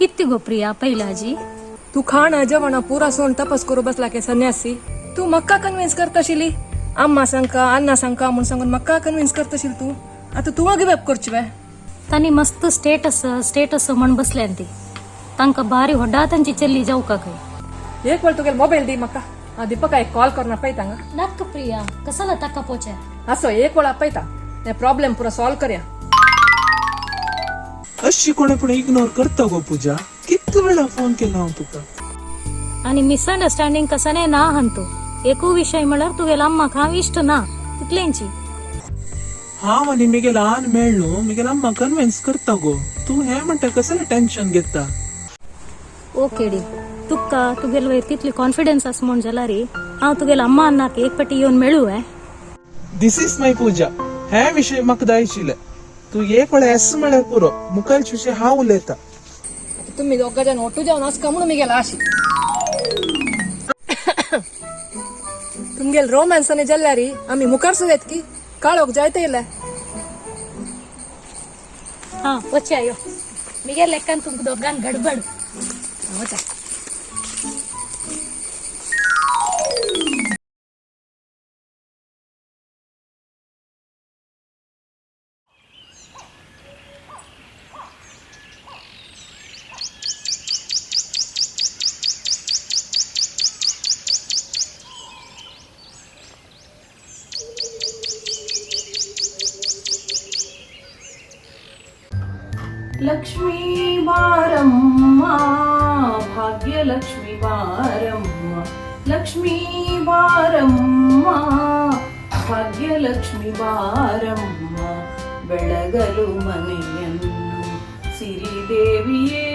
किती गो प्रिया पहिलाजी तू खाण जेवण पुरा सोड तपस करू बसला के संन्यासी. तू मक्का कन्विन्स करतशिली, अम्मा सांगका अण्णा सांगका म्हणून सांगून मक्का कन्विन्स करतशील तू. आता तू गिव अप करची वे? तांणी मस्त स्टेटस स्टेटस म्हण बसल्यान ती. तांकां भारी व्हडा तांची चल्ली जावका खंय. एक वेळ तुगेल मोबाईल दी मक्का, हा दीपका एक कॉल करून आपयता हांगा. नाक प्रिया, कसाला ताका पोचे? असो एक वेळ आपयता, ते प्रॉब्लेम पुरा सॉल्व करया. अशी कोणे पण इग्नोर करता गो पूजा? कितले वेळा फोन केला हांव तुका. आनी मिसअंडरस्टँडिंग कसाने ना हंतू. एकू विशय म्हळ्यार तुगेल अम्माक हांव इश्ट ना तितलेंची. हांव आनी मिगेल आन मेळ्ळो, मिगेल अम्मा कन्विन्स करता गो. तूं हें म्हणटा कसलें टेन्शन घेता? ओके डी, तुका तुगेल वयर तितली कॉन्फिडन्स आसा म्हूण जाल्यार हांव तुगेल अम्मा अन्नाक एक पाटी येवन मेळू हे. This is my पूजा. हे विशय म्हाका जाय आशिल्ले. तूं एक वेळा येस म्हळ्यार पुरो, मुखालचे विशय हांव उलयता. तुम्ही दोघा जण ಒಟ್ಟು जेवण असं म्हणून मी गेला अशी तुमगेल रोमॅन्स आनी जल्ल्यारी आम्ही मुखार सुद्यात की काळोख जायते येयले. हा वचे यो, मिगे लेक्कान तुमकां दोगांक गडबड. वचा. लक्ष्मी बारम्मा, भाग्यलक्ष्मी बारम्मा, लक्ष्मी ಬಾರಮ್ಮ, ಭಾಗ್ಯಲಕ್ಷ್ಮಿ ಬಾರಮ್ಮ, ಬೆಳಗಲು ಮನೆಯನ್ನು ಸಿರಿದೇವಿಯೇ.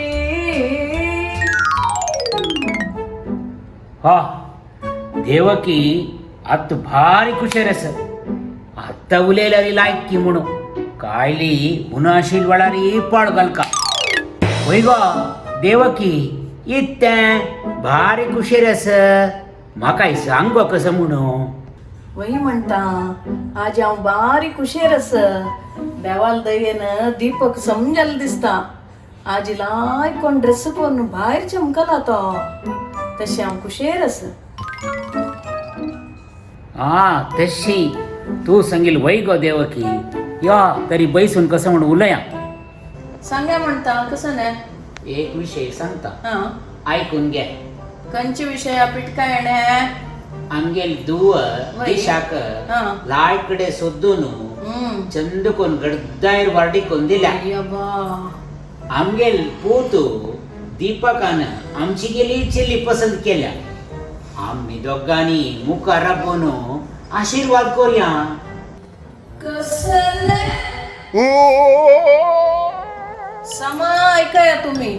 हा देवकी, आत भारी खुशार आसा. आत्तां उलयल्यार लायक की म्हणून कायली हुनाशील वेळारी पाड घालका. वय गो देवकी, इत्तें भारी खुशेर आसा, म्हाकाय सांग गो कसं म्हणून. वय म्हणटा, आज हांव बारी कुशेर आस. देवाल दयेन दीपक समजल दिसता. आज लायक कोण ड्रेस करून भायर चमकला तो, तशें हांव कुशेर आस. आ तशी तूं सांगील वय गो देवकी, यो तरी बैसून कसं म्हणून उलया. सांग्या म्हणटा, कसं न्ही? एक विशय सांगता, हां. आयकून घे. खंयचे विशया पिटका येणे? आमगेल दुव वय. दिशाक हां. लाय कडे सोदून चंद कोण गड्डायर वार्डी कोण दिल्या. अय्यबा. आमगेल पूत दीपकान आमची गेली चेली पसंत केल्या. आम्ही दोगांनी मुखार राबोवन आशीर्वाद करूया. कसले समा ऐकया तुम्ही.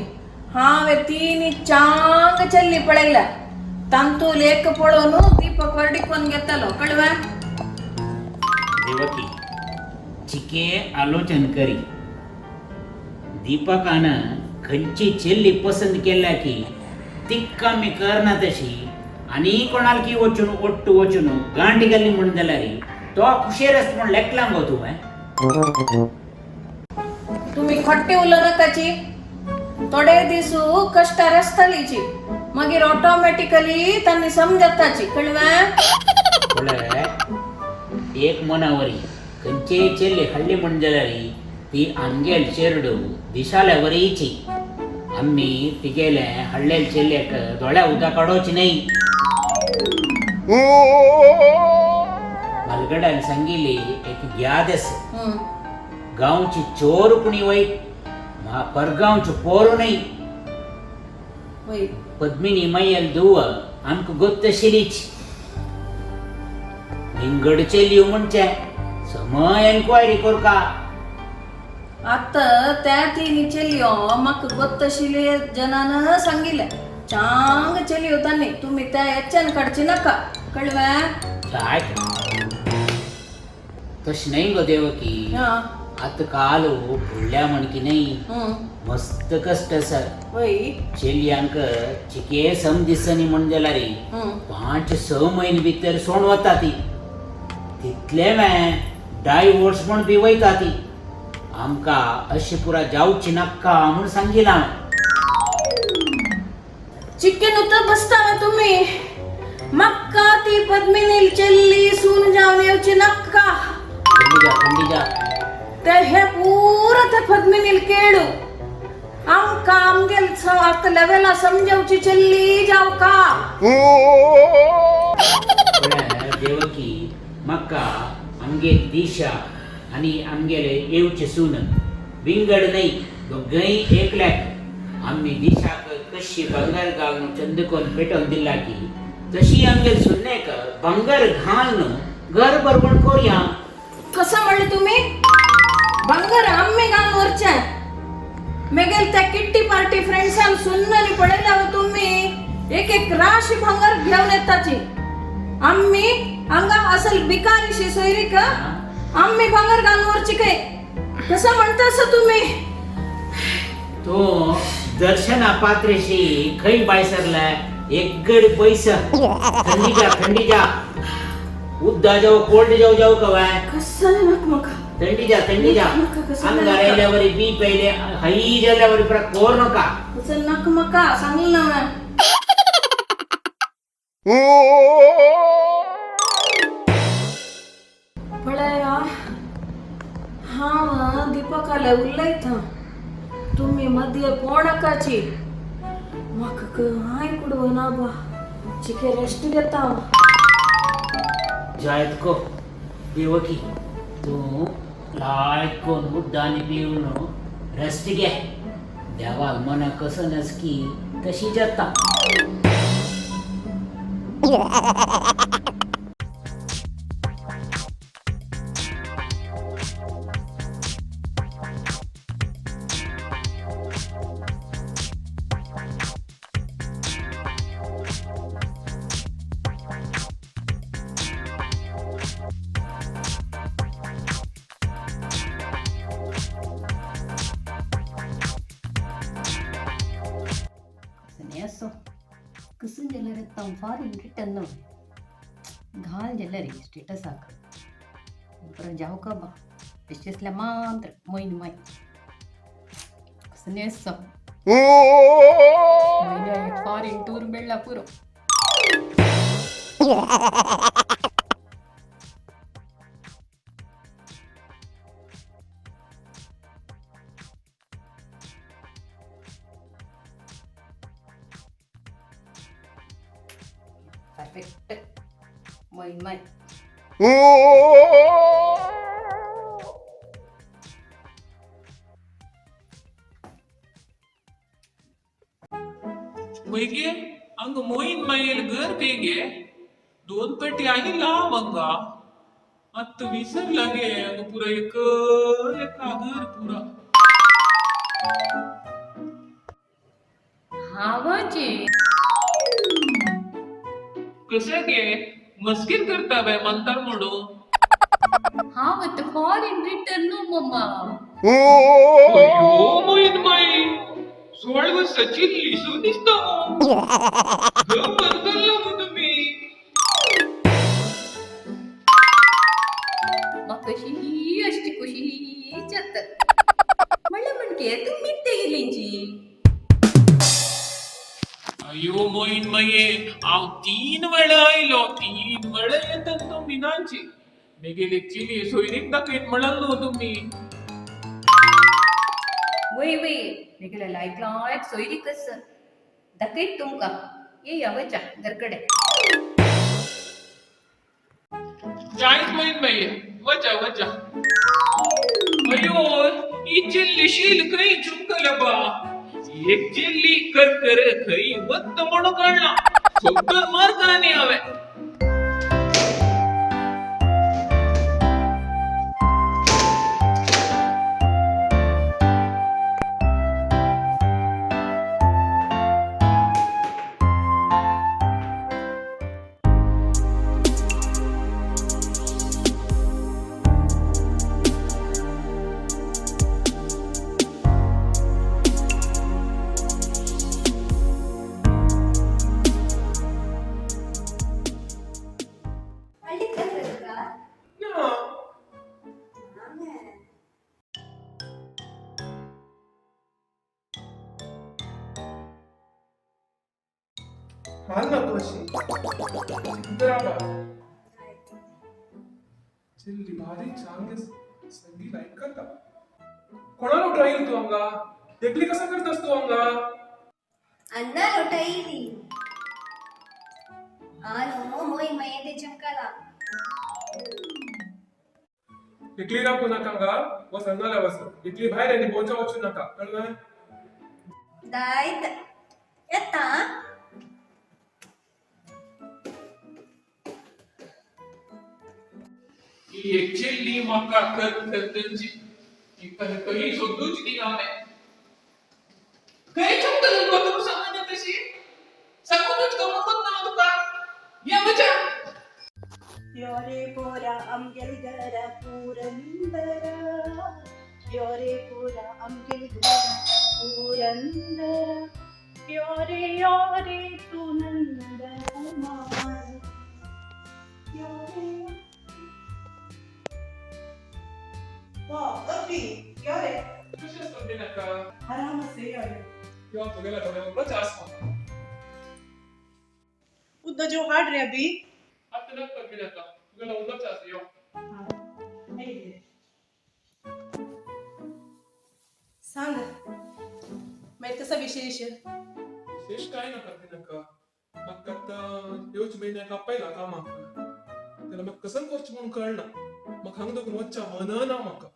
हांवें तीन चांग चल्ली पळयल्या, तांतूल एक पळोवन दीपक वर्डिकोन घेतलो, कळवे? देवकी, चिके आलोचन करी. दीपकान खंयची चेल्ली पसंत केल्या की तिक्का आमी करना तशी आनी कोणाल की वचून ಒಟ್ಟು वचून गांठी घाली म्हूण जाल्यार तो खुशेर आसता म्हूण लेखलां गो तुवें. तुम्ही खोटे उलो नाकाची. थोडे दीस कश्टार आसतालीची, मागीर ऑटोमॅटिकली तांणी समजताची, कळवे? पळय, एक मनावरी खंयचेय चेल्ली हाडली म्हूण जाल्यार ती आमगेल चेरडू दिशाल्या वरीची. आमी तिगेले हाडलेले चेल्ल्याक दोळ्या उदक काडोवची न्हय. मालगड्यान सांगिल्ली एक याद आसा. गांवची चोर पुणी वय, परगांवची पोरू न्हय. वय. पद्मिनी मैयल दुव आमकां गोत्त आशिल्लीच. विंगड चेल्यो म्हणचे समय एन्क्वायरी करका. आतां त्या तिनी चलयो म्हाका गोत्तशिले जनान सांगिल्लें, चांग चलयो तांणी, तुम्ही त्या हेच्यान काडची नाका, कळवे? जाय तशें न्हय गो देवकी. हां. आतां काल फुडल्या म्हणकी न्हय. मस्त कश्ट आसा. वय. चेलयांक चिके सम दिसांनी म्हण जाल्यार 5-6 म्हयने भितर सोण वता ती. तितले में डायवोर्स म्हण बी वयता ती. आमकां अशें पुरा जावची नाका म्हूण सांगिलां हांवें. चिक्के नुतर बसता तुम्ही. मक्का ती पद्मिनी चेल्ली सून जावन येवची नक्का. थंडी जा, थंडी जा. ते हे पुरा ते पद्मिनील केळू आमका आमगेल आता लेवेला समजावची चेल्ली जाव का. पळय देवकी, म्हाका आमगे दिशा आनी आमगेले येवचे सून विंगड न्हय, दोगांय एकल्याक. आमी दिशाक कशी भांगर घालून चंदकोन पेटोवन दिला की तशी आमगेल सुन्नेक भांगर घालून घर बरवण कोरया. कसं म्हणले तुम्ही? भांगर आम्ही घालून वरचे मेगेल त्या किट्टी पार्टी फ्रेंड्सान सुन्नानी पळयला तुम्ही एक एक राशी भांगर घेऊन येताची. आम्ही हांगा असल भिकारीशी सोयरीक आम्ही भांगर घालून वरची काय कसं म्हणतास तुम्ही? तो दर्शना पात्रेशी खंय बाय सरलाय एकगड पैसा. थंडी जा, थंडी जा. उद्दा जाऊ, कोल्ड जाऊ जाऊ कवाय. कसं नक मका. थंडी जा, थंडी जा. नका, कसं अंगार नका. आयल्यावर बी पहिले हई जाल्यावर परत कोर नका. कसं नक मका सांगलं ना म्या. पळया, हांव दीपकाले उलयता, तुम्ही मदीं पोणाकाची. म्हाका कांय कुडवना बा, चिके रेस्ट घेता हांव. जायत को देवकी, तूं लायक कोन उड्डाणी पिवन रेस्ट घे. देवाक मना कसं नसकी तशी जाता. असो कुसून जाल्यार येता फॉरेन रिटर्न न्हय घाल जाल्यार स्टेटसाक उपरांत जावका बा बेश्टेसल्या मात्र मोयन माय कसने असो म्हयन्या फॉरेन टूर मेळ्ळा पुरो. परफेक्ट मोयन माय. वैगे अंग मोईन मायल घर पेगे दोन पेटी आणि लांब अंगा आत्त विसर लागे अंग पुरा एक एका घर पुरा. हांवाचे कसं गे मस्कीर करता बाय म्हणतार म्हणून. हांव आतां फॉरेन रिटर्न न्हू मम्मा. अयो मोईन माई, 16 वर्साची लिसू दिसता मू. घर बदलला मू तुम्ही. म्हाका अशी अशी खुशी जाता म्हणल्यार म्हणके तूं मित्ते गेलींची. अयो मोईन माये, हांव 3 वेळा आयलो, 3 वेळा येतात तुम्ही नाची. मेगेले चिली सोयरीक दाखयत म्हणल न्हू तुम्ही. वय वय मेगेले लायक लायक सोयरी कस दाखयत तुमकां. येया वचा घरकडे. जायत मोईन माये, वचा वचा. अयो ही चिल्ली शील खंय चुमकल्या बा. एक चिल्ली कर कर खंय वत्त म्हणून कळना, सोगल मार्ग आनी हांवें. घाल ना तू अशी चिंतरा चिल्ली भारी चांगली सगळी लाईक करता. कोणाला उठाईल तू अंगा? एकली कसं करतास तू अंगा? अण्णा लोटाईली आनो मोय मयेते चमकाला. एकली राखू नका अंगा, वस अंगाला वस. एकली बाहेर आणि बोचा वचू नका, कळलं? दायत येता. ही एक चिल्ली मका कर करतंची ती काही सोडूच ती आमे काही चमकलं गो तू सांगा तशी सांगूनच गमत ना तुका या बचा. योरे पोरा आमगेल घरा पुरंदरा, योरे पोरा आमगेल घरा पुरंदरा, योरे योरे तू नंदकुमार, योरे. वा अबी योरे. कशी असतात ते नका? आराम असे योरे. किंवा तुगेला थोडे बचा असतो. उद्दा जो हाड रे अबी. आता नका की नका तुगेला उद्दाच असतो यो. सांग मागीर कसा विशेष? विशेष काय नका ते नका, म्हाका आतां येवचे म्हयन्याक आपयला कामाक, जाल्यार म्हाका कसं करचें म्हणून कळना. म्हाका हांगा दवरून वचचें मन ना म्हाका.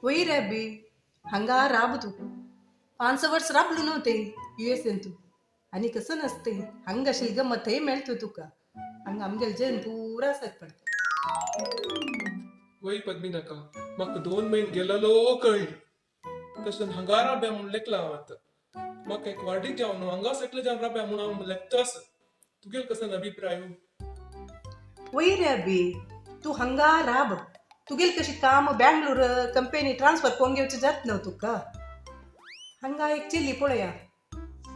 वय रे अबी, हांगा राब तूं. 5 वर्स राबलो न्हू ते युएसान तूं. आनी कसं नसते हांगा आशिल्ली गमत थंय मेळटा तुका. हांगा आमगेले जन पुरा आसात पडटा. वय पद्मी नाका, म्हाका 2 म्हयने गेलेलो कळ्ळी तशें हांगा राब्या म्हूण लेखलां हांव. आतां म्हाका एक वार्डीक जावन हांगा सेटल जावन राब्या म्हूण हांव लेखता आसा. तुगेलो कसो अभिप्राय? वय रे अबी, तूं हांगा राब. तुगेली कशी काम बँगलोर कंपनी ट्रान्सफर करून घेवचें जात न्हू तुका. हांगा एक चेली पळया,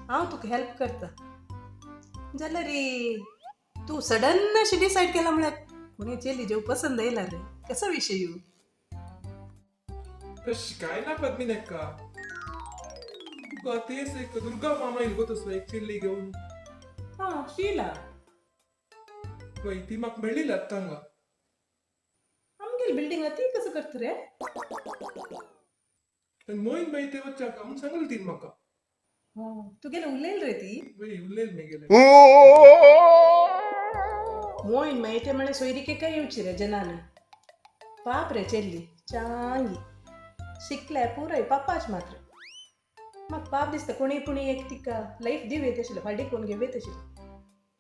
हांव तुका हेल्प करता. जाल्यार रे तूं सडन अशी डिसायड केला म्हळ्यार कोणी चेली जेव पसंद येयला रे, कसो विशय? तशी काय ना पद्मी नाका, तुका तेच एक दुर्गा मामा येईल गो तसो एक चेल्ली घेवन. हां शीला. वय ती म्हाका मेळ्ळी आत्तां हांगा. आमगेली बिल्डिंग ती कसं करता रे? आनी मोहीन बाई ते वच्चाक म्हणून सांगलें तीन म्हाका. तुगेले उलयल रे ती? वय उलयल मेगेले. मोहीन मागीर ते म्हळ्यार सोयरीके काय येवची रे जनान. पाप रे चेल्ली चांगी शिकल्या पुराय पापाच मात्र. म्हाका पाप दिसता कोणी पुणी एक तिका लायफ दिवं येत आशिल्लें, फाटीं कोण घेवं येत आशिल्लें.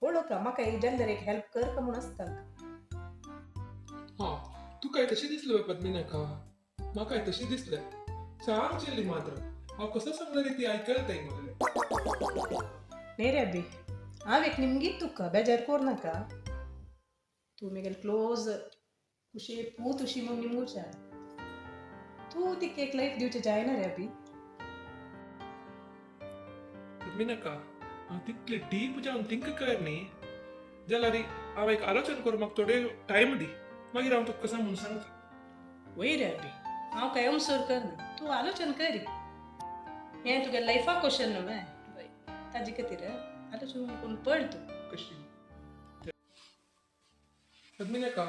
पळोवका म्हाका एक जाल्यार एक हेल्प कर का म्हूण आसता. हां तुकाय तशें दिसलें पद्मी नाका, म्हाकाय तशें दिसलें. चांग चेल्ली मात्र हांव कसो सांगलें रे ती आयकल तें मगेलें. न्ही रे अबी, हांव एक निमगीत तुका बेजार कोर नाका. तूं मेगेले क्लोज कुशे पूत उशी म्हूण निमगुच्या. तूं तिका एक लायफ दिवचें जायना रे अबी. पद्मी नाका, हांव तितलें डीप जावन थिंक कर न्ही, जाल्यार हांव एक आलोचन करूं, म्हाका थोडे टायम दी, मागीर हांव तुका कसो म्हणून सांगता. वय रे अबी, हांव काय अमसोर करना, तूं आलोचन करी. हें तुगे लायफा क्वेश्चन न्हू वय, ताजे खातीर आलोचन करून पळ तूं. कशी पद्मी नाका,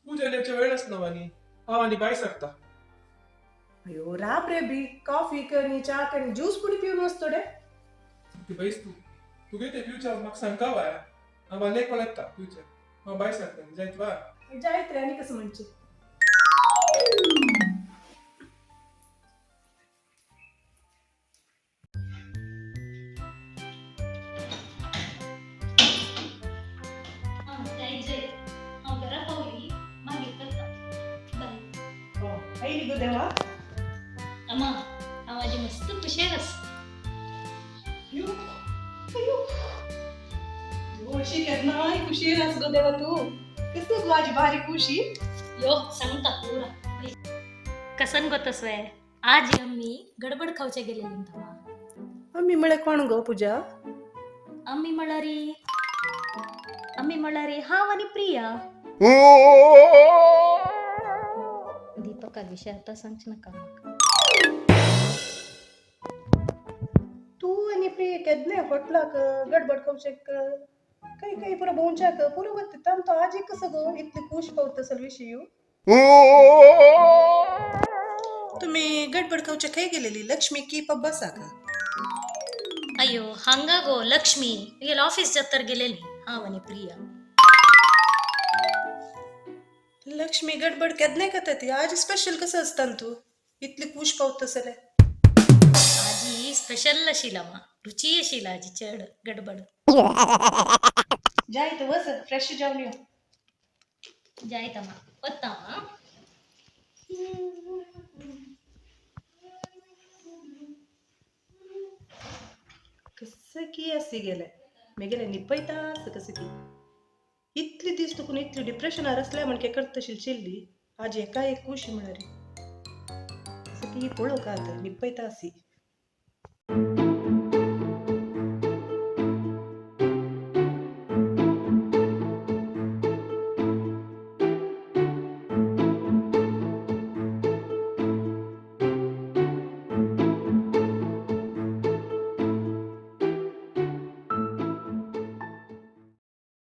पूजा येवच्या वेळ आसना आनी हांव आनी भायर सरता. अयो राब रे बी, कॉफी करनी च्या करनी ज्यूस पुणी पिवन वच थोडे. ती बैस तूं तुगे ते फ्युचर म्हाका सांगता वाया. हांव आनी एक पळयता फ्युचर. हांव भायर सरता जायत वा. जायत रे, आनी कसं म्हणचें? हां जायत जायत, हांव घरा पावली मागीर करता. बाय. हो आयली गो देवा. अम्मा, हांव आजी मस्त खुशेर आसा. यो अयो यो, अशी केन्नाय खुशीर आस गो देवा तूं. कसं गो आजी बारीक खुशी? यो सांगता पुरा कसन गो तसवे. आजी आम्ही गडबड खावचे गेलेली तवा. आमी म्हळ्यार कोण गो पूजा? आम्ही म्हळ्यारी आम्ही म्हळ्यारी हांव आनी प्रिया. दीपका विशय आतां सांगचे नाका म्हाका. तूं तूं आनी प्रिय केदने हॉटलाक गडबड खावचेक काही काही पुरो भोंवच्याक पुरो वता तो आजी कसो गो इतली खूश पावता असल विशय. तुम्ही गडबड खावच्या खंय गेलेली लक्ष्मी की पब्बासाक? अय्यो हांगा गो लक्ष्मी, गेल ऑफिस जातर गेलेली हांव आनी प्रिया. लक्ष्मी गडबड केदने खाता ती, आज स्पेशल कसं असता तू इतली खूश पावता सले? आजी स्पेशल अशिला मा, रुची अशिला आजी चड गडबड. जाय तर वस, फ्रेश जावन यो. जायतमा, वता. कसं की असी गेले मेगेले निपयता असं कसं की इतली दीस तुकून इतली डिप्रेशनार असल्या म्हणके करतशील चिल्ली, आज एका एक खुशी म्हणारी कसं की पळोवका आतां निपयता असी.